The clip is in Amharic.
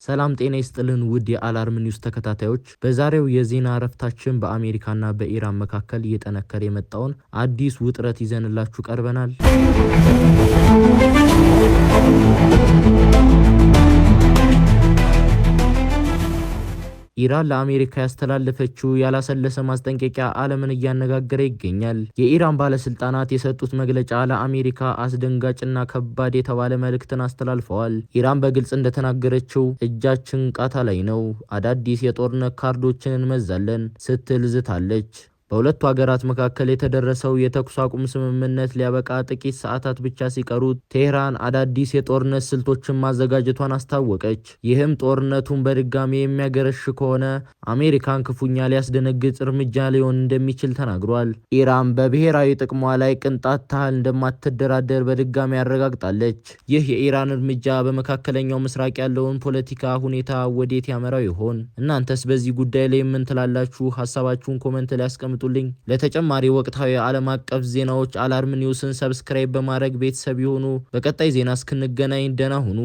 ሰላም ጤና ይስጥልን ውድ የአላርም ኒውስ ተከታታዮች፣ በዛሬው የዜና እረፍታችን በአሜሪካና በኢራን መካከል እየጠነከረ የመጣውን አዲስ ውጥረት ይዘንላችሁ ቀርበናል። ኢራን ለአሜሪካ ያስተላለፈችው ያላሰለሰ ማስጠንቀቂያ ዓለምን እያነጋገረ ይገኛል። የኢራን ባለስልጣናት የሰጡት መግለጫ ለአሜሪካ አስደንጋጭና ከባድ የተባለ መልእክትን አስተላልፈዋል። ኢራን በግልጽ እንደተናገረችው እጃችን ቃታ ላይ ነው፣ አዳዲስ የጦርነት ካርዶችን እንመዛለን ስትል ዝታለች። በሁለቱ ሀገራት መካከል የተደረሰው የተኩስ አቁም ስምምነት ሊያበቃ ጥቂት ሰዓታት ብቻ ሲቀሩት ቴህራን አዳዲስ የጦርነት ስልቶችን ማዘጋጀቷን አስታወቀች። ይህም ጦርነቱን በድጋሚ የሚያገረሽ ከሆነ አሜሪካን ክፉኛ ሊያስደነግጥ እርምጃ ሊሆን እንደሚችል ተናግሯል። ኢራን በብሔራዊ ጥቅሟ ላይ ቅንጣት ታህል እንደማትደራደር በድጋሚ አረጋግጣለች። ይህ የኢራን እርምጃ በመካከለኛው ምስራቅ ያለውን ፖለቲካ ሁኔታ ወዴት ያመራው ይሆን? እናንተስ በዚህ ጉዳይ ላይ ምን ትላላችሁ? ሀሳባችሁን comment ላይ አስቀምጡልኝ። ለተጨማሪ ወቅታዊ ዓለም አቀፍ ዜናዎች አላርም ኒውስን subscribe በማድረግ ቤተሰብ ይሁኑ። በቀጣይ ዜና እስክንገናኝ ደህና ሁኑ።